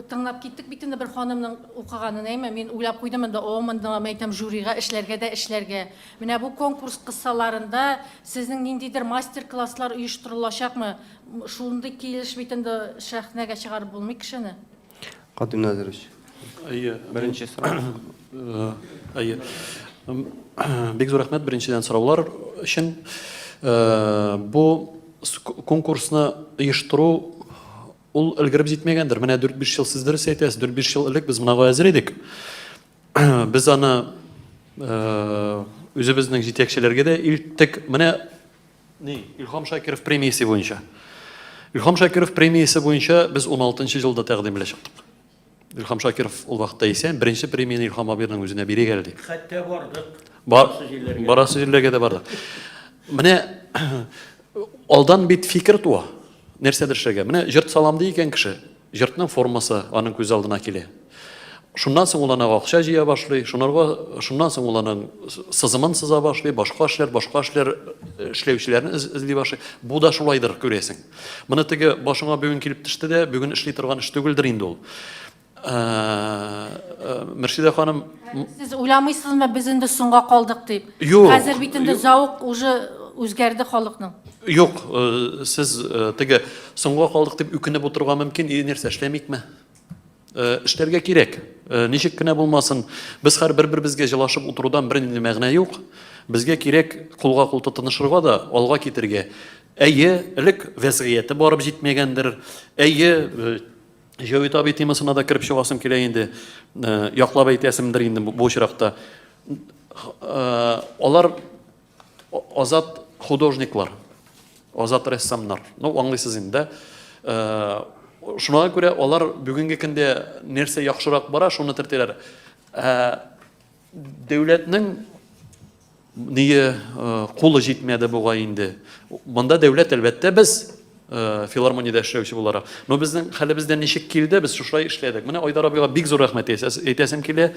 тыңлап киттек бит инде бер ханымның укыганын, әйме? Мин уйлап куйдым инде, о, монда мәйтәм жюрига эшләргә дә эшләргә. Менә бу конкурс кысаларында сезнең ниндидер мастер-класслар оештырылачакмы? Шундый килеш бит инде сәхнәгә чыгарып булмый кешене. Кадим Назирович. Әйе. Беренче сорау. Әйе. Бик зур рәхмәт беренчедән сораулар өчен. Бу конкурсны оештыру ул өлгереп җитмәгәндер. Менә 4-5 ел сез дөрес әйтәсез, 4-5 ел элек без монага әзер идек. Без аны үзебезнең җитәкчеләргә дә илттек. Менә ни, Илһам Шакиров премиясе буенча. Илһам Шакиров премиясе буенча без 16 елда тәкъдим белән чыктык. Илһам Шакиров ул вакытта исән, беренче премияне Илһам абыйның үзенә бирик әле дип. Хәтта бардык. Бар, барасы җирләргә дә бардык. Менә алдан бит фикер туа. Нәрсәдер эшләргә. Менә җырт салам ди икән кеше, җыртның формасы аның күз алдына килә. Шуннан соң ул анага акча җыя башлый, шунарга, шуннан соң ул аның сызымын сыза башлый, башка эшләр, башка эшләр э, эшләүчеләрне эзли башлый. Бу да шулайдыр, күрәсең. Моны теге башыңа бүген килеп төште дә, бүген эшли торган эш түгелдер инде ул. Э, э, Мөршидә ханым... Сез уйламыйсызмы, без инде соңга калдык дип? Юк. Хәзер бит инде зәвык уже үзгәрде халыкның. Юк, э, сез теге соңга калдык дип үкенеп утырырга мөмкин, и нәрсә эшләмикме? Эшләргә кирәк. Ничек кенә булмасын, без хәр бер-беребезгә җылашып утырудан бернинди мәгънә юк. Безгә кирәк кулга-кул тотынышырга да, алга китергә. Әйе, элек вәзгыяте барып җитмәгәндер. Әйе, Җәвит абый темасына да кереп чыгасым килә инде. Э, яклап әйтәсемдер инде бу очракта. Э, алар азат художниклар, азат рәссамнар. Ну, аңлыйсыз инде, да? Э, шуңа күрә алар бүгенге көндә нәрсә яхшырак бара, шуны тертәләр. Дәүләтнең Ние кулы җитмәде бугай инде. Монда дәүләт, әлбәттә, без филармониядә эшләүче буларак. Но безнең хәлебездән ничек килде, без шушылай эшләдек. Менә Айдар абыйга бик зур рәхмәт әйтәсем килә.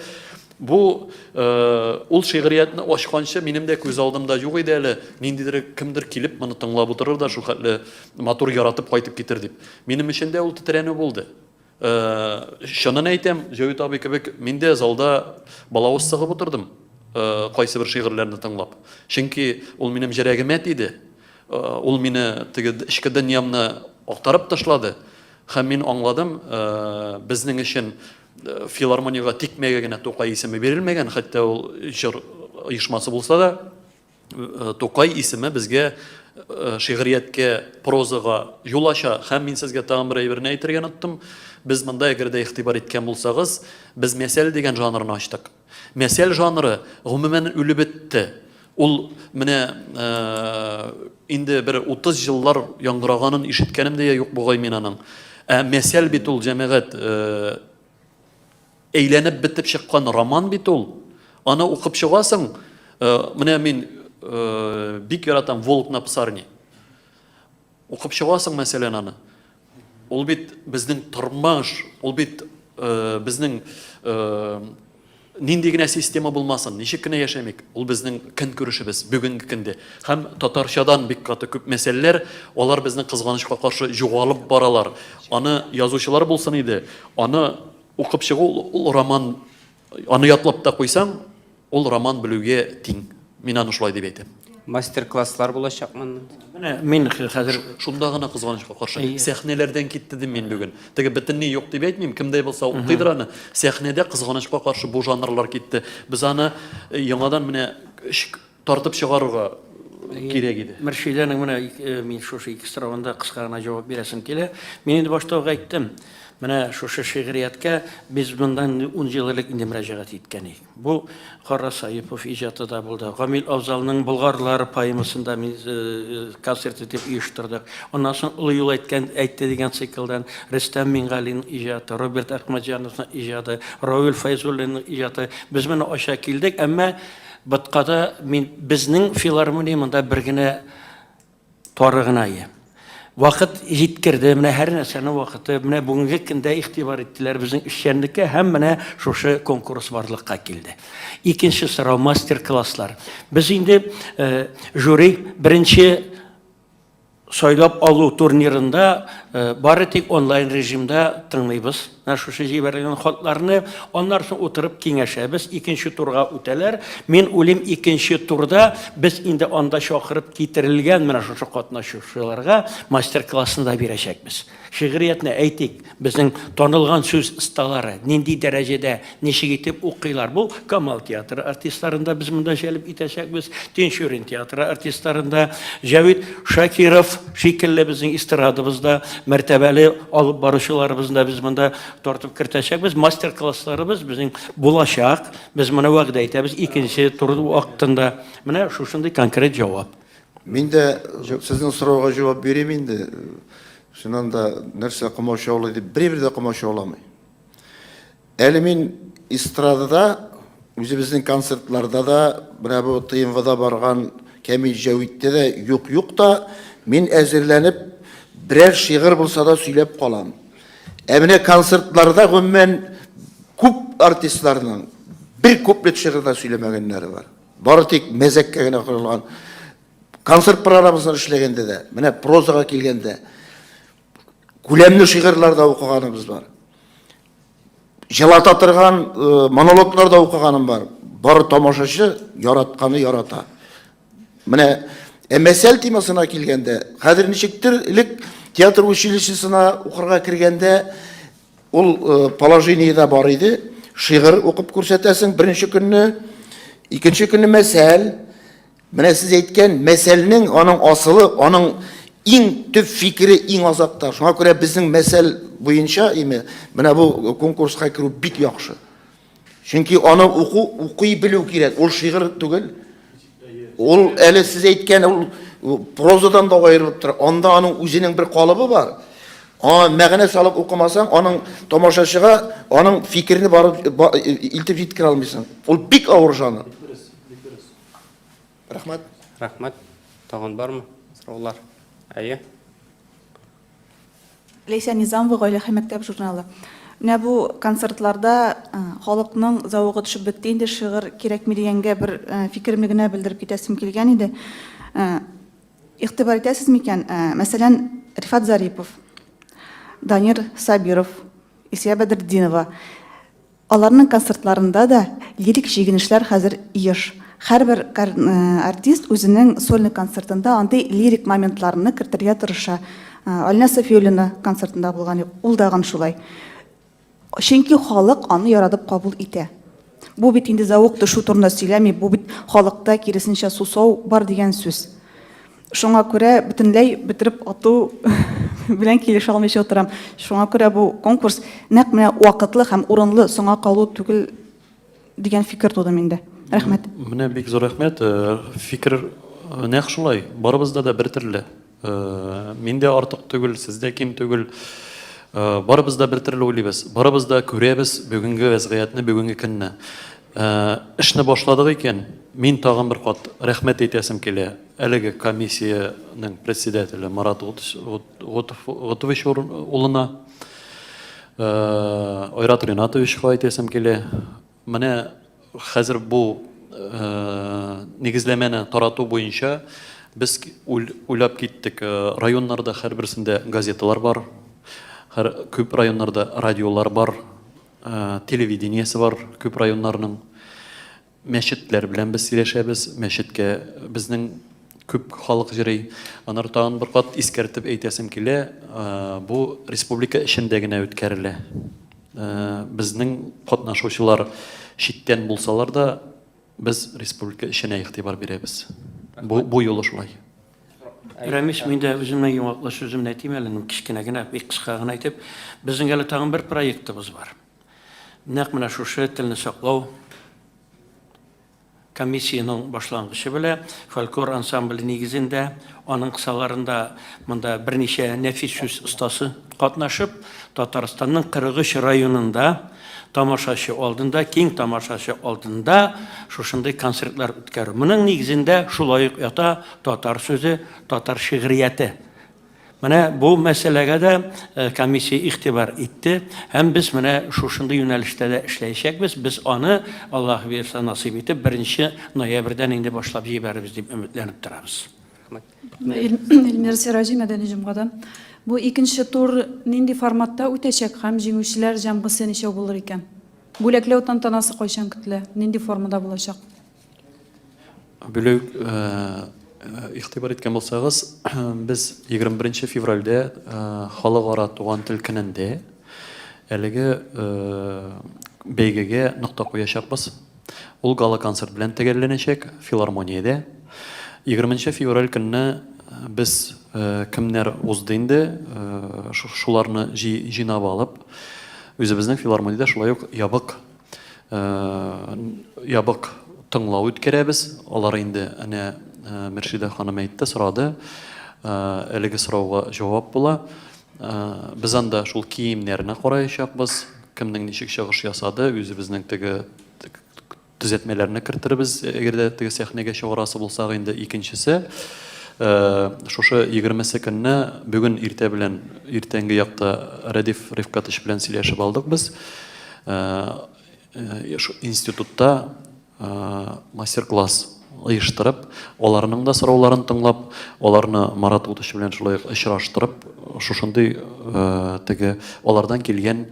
Бу ул шигъриятне ачканчы минем дә күз алдымда юк иде әле, ниндидер кемдер килеп моны тыңлап утырыр да шулхәтле матур яратып кайтып китер дип. Минем өчен дә ул тетрәнү булды. Чынын әйтәм, Җәвит абый кебек мин дә залда балавыз сыгып утырдым, кайсы бер шигырьләрне тыңлап. Чөнки ул минем җөрәгемә тиде. Ул мине теге эчке дөньямны актарып ташлады. Һәм мин аңладым, безнең өчен филармониягә тикмәгә генә Тукай исеме бирелмәгән, хәтта ул җыр оешмасы булса да. Э, Тукай исеме безгә э, шигърияткә, прозага юл ача. Һәм мин сезгә тагын бер әйберне әйтергә оныттым. Без монда әгәр дә игътибар иткән булсагыз, без мәсәл дигән жанрны ачтык. Мәсәл жанры гомумән үлеп бетте. Ул менә э, инде бер 30 еллар яңгыраганын ишеткәнем дә юк бугай мин аның. Ә мәсәл бит ул җәмәгать Әйләнеп бетеп чыккан роман бит ул. Аны укып чыгасың, менә мин бик яратам Волк на псарне. Укып чыгасың, мәсәлән, аны. Ул бит безнең тормыш, ул бит безнең нинди генә система булмасын, ничек кенә яшәмик, ул безнең көнкүрешебез бүгенге көндә. Һәм татарчадан бик каты күп мәсьәләләр, алар безнең кызганычка каршы югалып баралар. Аны язучылар булсын иде, аны Укып чыгу ул роман, аны ятлап та куйсаң, ул роман белүгә тиң. Мин аны шулай дип әйтәм. Мастер-класслар булачак моннан. Менә мин хәзер шунда гына кызганычка каршы сәхнәләрдән китте дим мин бүген. Теге бөтенләй юк дип әйтмим, кемдә булса укыйдыр аны. Сәхнәдә кызганычка каршы бу жанрлар китте. Без аны э, яңадан менә тартып чыгарырга кирәк иде. Мөршидәнең менә э, мин шушы ике соравында кыска гына җавап бирәсем килә. Мин инде башта ук әйттем. Менә шушы шигърияткә без моннан 10 ел элек инде мөрәҗәгать иткән идек. Бу Кара Саипов иҗаты да булды. Гамил Афзалның Болгарлар поэмасында мин э, концерт итеп оештырдык. Аннан соң Олы юл әйткән әйтте дигән циклдан Рөстәм Мингалин иҗаты, Роберт Әхмәтҗановның иҗаты, Равил Фәйзуллинның иҗаты. Без моны ача килдек, әмма Боткада мин безнең филармония монда бер генә тары гына ие. Вакыт җиткерде, менә һәр нәрсәнең вакыты, менә бүгенге көндә игътибар иттеләр безнең эшчәнлеккә һәм менә шушы конкурс барлыкка килде. Икенче сорау, мастер-класслар. Без инде э, жюри беренче сайлап алу турнирында э, бары тик онлайн режимда тыңлыйбыз. Менә шушы җибәрелгән хатларны, аннан соң утырып киңәшәбез, икенче турга үтәләр. Мин уйлыйм, икенче турда без инде анда чакырып китерелгән менә шушы катнашучыларга мастер-классны да бирәчәкбез. Шигъриятне, әйтик, безнең танылган сүз осталары нинди дәрәҗәдә, ничек итеп укыйлар. Бу Камал театры артистларын да без монда җәлеп итәчәкбез, Тинчурин театры артистларын да, Җәвит Шакиров шикелле безнең эстрадабызда мәртәбәле алып баручыларыбызны да без монда тартып кертәчәкбез. Мастер-классларыбыз безнең булачак. Без моны вәгъдә итәбез икенче тур вакытында. Менә шушындый конкрет җавап. Мин дә сезнең сорауга җавап бирим инде. Чыннан да нәрсә комачаулый дип берәү дә комачауламый. Әле мин эстрадада, үзебезнең концертларда да, менә бу ТНВда барган Кәмил Җәвиттә дә юк-юк та, мин әзерләнеп берәр шигырь булса да сөйләп калам. Ә менә концертларда гомумән күп артистларның бер куплет шигырь дә сөйләмәгәннәре бар. Бары тик мәзәккә генә корылган. Концерт программасын эшләгәндә дә, менә прозага килгәндә, күләмле шигырьләр дә укыганыбыз бар. Җылата торган э, монологлар да укыганым бар. Бары тамашачы яратканы ярата. Менә ә мәсәл темасына килгәндә, хәзер ничектер элек театр училищесына укырга кергәндә Ул положениедә бар иде. Шигырь укып күрсәтәсең беренче көнне, икенче көнне мәсәл. Менә сез әйткән мәсәлнең аның асылы, аның иң төп фикере иң азакта. Шуңа күрә безнең мәсәл буенча име, менә бу конкурска керү бик яхшы. Чөнки аны уку, укый белү кирәк. Ул шигырь түгел. Ул әле сез әйткән ул прозадан да аерылып тора. Анда аның үзенең бер калыбы бар. Аңа мәгънә салып укымасаң, аның тамашачыга аның фикерне барып илтеп җиткерә алмыйсың. Ул бик авыр жанр. Рәхмәт. Рәхмәт. Тагын бармы сораулар? Әйе. Ләйсән Низамова, Гаилә һәм мәктәп журналы. Менә бу концертларда халыкның зәвыгы төшеп бетте инде, шигырь кирәкми дигәнгә бер фикеремне генә белдереп китәсем килгән иде. Игътибар итәсез микән, мәсәлән, Рифат Зарипов, Данир Сабиров, Исия Бәдретдинова Аларның концертларында да лирик чигенешләр хәзер еш. Һәрбер артист үзенең сольный концертында андый лирик моментларны кертергә тырыша. Алинә Сафиуллина концертында булган юк, ул дагын шулай. Чөнки халык аны яратып кабул итә. Бу бит инде зәвык төшү турында сөйләми, бу бит халыкта киресенчә сусау бар дигән сүз. Шуңа күрә бөтенләй бетереп ату белән килешә алмыйча утырам. Шуңа күрә бу конкурс нәкъ менә вакытлы һәм урынлы, соңа калу түгел дигән фикер туды миндә. Рәхмәт. Менә бик зур рәхмәт. Э, фикер э, нәкъ шулай. Барыбызда да бер төрле. Э, мин дә артык түгел, сез дә ким түгел. Барыбыз да бер төрле уйлыйбыз. Барыбыз да күрәбез бүгенге вәзгыятьне, бүгенге көнне. Эшне башладык икән, мин тагын бер кат рәхмәт әйтәсем килә әлеге комиссиянең председателе Марат Готович улына, Айрат Ринатовичка әйтәсем килә. Менә хәзер бу нигезләмәне тарату буенча без уйлап киттек. Районнарда һәрберсендә газеталар бар, күп районнарда радиолар бар. Телевидениесе бар күп районнарның. Мәчетләр белән без сөйләшәбез. Мәчеткә безнең күп халык йөри. Аннары тагын бер кат искәртеп әйтәсем килә, бу республика эчендә генә үткәрелә. Безнең катнашучылар читтән булсалар да, без республика эченә игътибар бирәбез. Бу, бу юлы шулай. Рәмис, мин дә үземнең йомгаклы сүземне әйтим әле, кечкенә генә, бик кыска гына итеп. Безнең әле тагын бер проектыбыз бар. Нәкъ менә шушы телне саклау комиссиянең башлангычы белән фольклор ансамбле нигезендә, аның кысаларында монда берничә нәфис сүз остасы катнашып, Татарстанның 43 районында тамашачы алдында, киң тамашачы алдында шушындый концертлар үткәрү. Моның нигезендә шулай ук ята татар сүзе, татар шигърияте. Менә бу мәсьәләгә дә э, комиссия игътибар итте һәм без менә шушындый юнәлештә дә эшләячәкбез. Без аны, Аллаһ бирса, насыйп итеп, 1 ноябрьдән инде башлап җибәрербез дип өметләнеп торабыз. Эльмира Сираҗи, Мәдәни җомгадан. Бу икенче тур нинди форматта үтәчәк һәм җиңүчеләр җәмгысе ничәү булыр икән? Бүләкләү тантанасы кайчан көтелә, нинди формада булачак? Бүләк, игътибар иткән булсагыз, без 21 февральдә Халыкара туган тел көнендә әлеге бәйгегә нокта куячакбыз. Ул гала-концерт белән төгәлләнәчәк филармониядә. 20 февраль көнне без кемнәр узды инде, шуларны җыйнап алып, үзебезнең филармониядә шулай ук ябык ябык тыңлау үткәрәбез. Алар инде әнә Мөршидә ханым әйтте, сорады. Әлеге сорауга җавап була. Без анда шул киемнәрне караячакбыз, кемнең ничек чыгыш ясады, үзебезнең теге төзәтмәләрне кертербез, әгәр дә теге сәхнәгә чыгарасы булсак инде. Икенчесе, шушы егермесе көнне бүген иртә белән, иртәнге якта Рәдиф Рифкатович белән сөйләшеп алдык без. Институтта мастер-класс оештырып, аларның да сорауларын тыңлап, аларны Марат Утыч белән шулай ук очраштырып, шушындый теге алардан килгән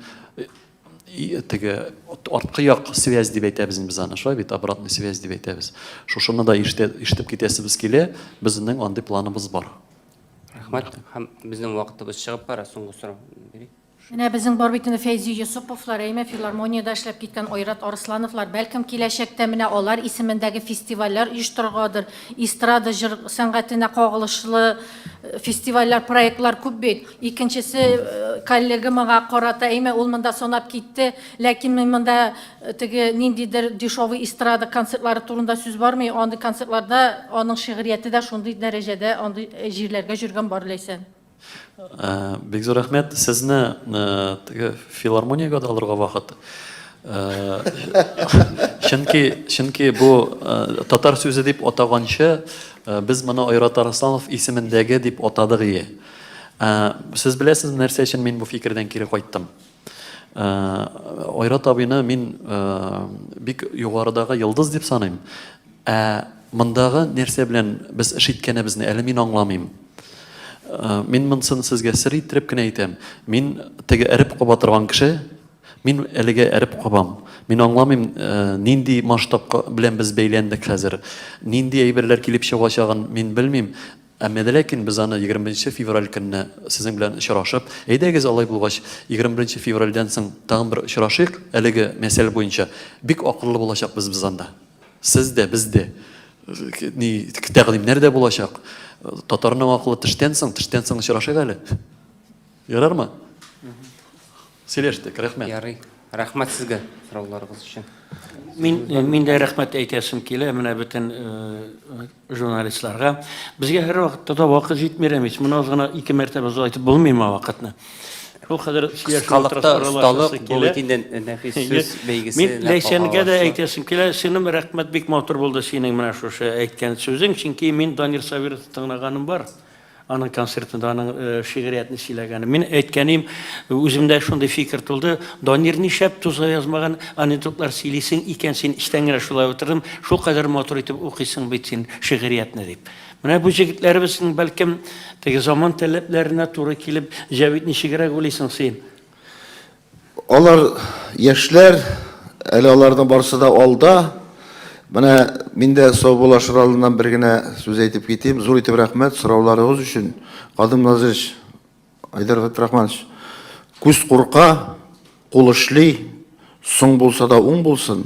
теге арткы як связь дип әйтәбез инде без аны, шулай бит, обратный связь дип әйтәбез. Шушыны да ишетеп китәсебез килә, безнең андый планыбыз бар. Рәхмәт. Һәм безнең вакытыбыз чыгып бара, соңгы сорау бирик. Менә безнең бар бит инде Фәйзи Йосыповлар, әйме, филармониядә эшләп киткән Айрат Арыслановлар, бәлкем киләчәктә менә алар исемендәге фестивальләр оештырыргадыр, эстрада җыр сәнгатенә кагылышлы фестивальләр, проектлар күп бит. Икенчесе, коллегамага карата, әйме, ул монда санап китте, ләкин мин монда теге ниндидер дешевый эстрада концертлары турында сүз бармый, андый концертларда аның шигърияте дә шундый дәрәҗәдә, андый җирләргә йөргән бар, Ләйсән. Бик зур рәхмәт. Сезне теге филармониягә дә алырга вакыт. Чөнки, чөнки бу татар сүзе дип атаганчы, без моны Айрат Арсланов исемендәге дип атадык ие. Сез беләсезме, нәрсә өчен мин бу фикердән кире кайттым? Айрат абыйны мин бик югарыдагы йолдыз дип саныйм. Ә мондагы нәрсә белән без эш иткәнебезне әле мин аңламыйм. Мин монысын сезгә сер иттереп кенә әйтәм. Мин теге эреп каба торган кеше, мин әлегә эреп кабам. Мин аңламыйм, нинди масштаб белән без бәйләндек хәзер. Нинди әйберләр килеп чыгачагын мин белмим. Әмма дә ләкин без аны 21 февраль көнне сезнең белән очрашып, әйдәгез алай булгач, 21 февральдән соң тагын бер очрашыйк әлеге мәсьәлә буенча. Бик акыллы булачакбыз без анда. Сез дә, без дә. Ни, тәкъдимнәр дә булачак. Татарның акылы төштән соң, төштән соң очрашыйк әле. Ярармы? Сөйләштек, рәхмәт. Ярый. Рәхмәт сезгә сорауларыгыз өчен. Мин, мин дә рәхмәт әйтәсем килә менә бөтен журналистларга. Безгә һәрвакытта да вакыт җитми, Рәмис. Моны аз гына ике мәртәбә озайтып булмыймы вакытны? Шул кадәр сөйләшеп Кыскалыкта осталык, бу бит инде нәфис сүз бәйгесе. Мин Ләйсәнгә дә әйтәсем килә, сеңлем, рәхмәт, бик матур булды синең менә шушы әйткән сүзең, чөнки мин Данир Сабировны тыңлаганым бар. Аның концертында аның шигъриятне сөйләгәне. Мин әйткәнем, үземдә шундый фикер тулды, Данир нишләп тузга язмаган анекдотлар сөйлисең икән син, эчтән генә шулай утырдым, шулкадәр матур итеп укыйсың бит син шигъриятне дип. Менә бу җегетләребезнең бәлкем теге заман таләпләренә туры килеп, Җәвит ничегрәк уйлыйсың син? Алар яшьләр, әле аларның барысы да алда. Менә мин дә саубуллашыр алдыннан бер генә сүз әйтеп китим. Зур итеп рәхмәт сорауларыгыз өчен. Кадым Назирович, Айдар Фәтрахманович, күз курка, кул эшли, соң булса да уң булсын.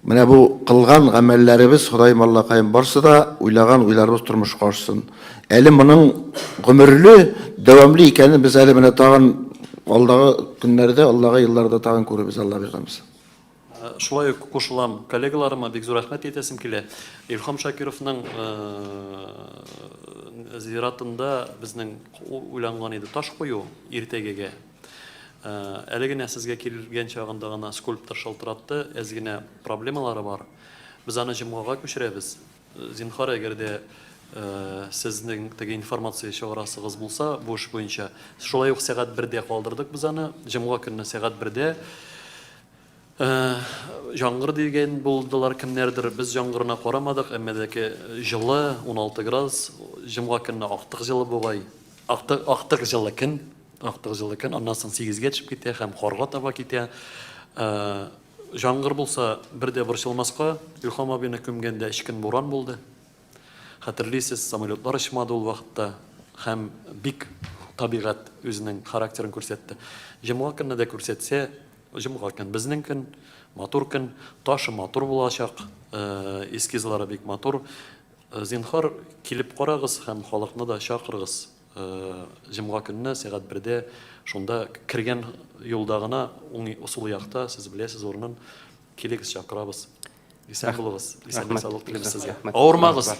Менә бу кылган гамәлләребез, Ходаем Аллакаем, барсы да уйлаган уйларыбыз тормышка ашсын. Әле моның гомерле, дәвамлы икәнен без әле менә тагын алдагы көннәрдә, алдагы елларда тагын күрербез, Алла биргән булса. Шулай ук кушылам коллегаларыма, бик зур рәхмәт әйтәсем килә. Илһам Шакировның зиратында безнең уйланган иде таш кую иртәгегә. Әле генә сезгә килгән чагында гына скульптор шалтыратты, әз генә проблемалары бар. Без аны җомгага күчерәбез. Зинһар, әгәр дә сезнең теге информация чыгарасыгыз булса бу эш буенча, шулай ук сәгать бердә калдырдык без аны, җомга көнне сәгать бердә. Җаңгыр дигән булдылар кемнәрдер, без җаңгырына карамадык, әмма дә җылы, 16 градус, җомга көнне актык җылы бугай. Актык, актык җылы көн, актык җылы көн, аннан соң сигезгә төшеп китә һәм карга таба китә. Җаңгыр булса, бер дә борчылмаска, Илһам абыйны күмгәндә өч көн буран булды. Хәтерлисез, самолетлар очмады ул вакытта һәм бик табигать үзенең характерын күрсәтте. Җомга көнне дә күрсәтсә, җомга көн безнең көн, матур көн, ташы матур булачак, эскизлары бик матур. Зинһар, килеп карагыз һәм халыкны да чакырыгыз. Җомга көнне сәгать бердә шунда кергән юлда гына, уң сул якта, сез беләсез урынын, килегез, чакырабыз. Исән булыгыз. Исәнлек, саулык телибез сезгә. Авырмагыз.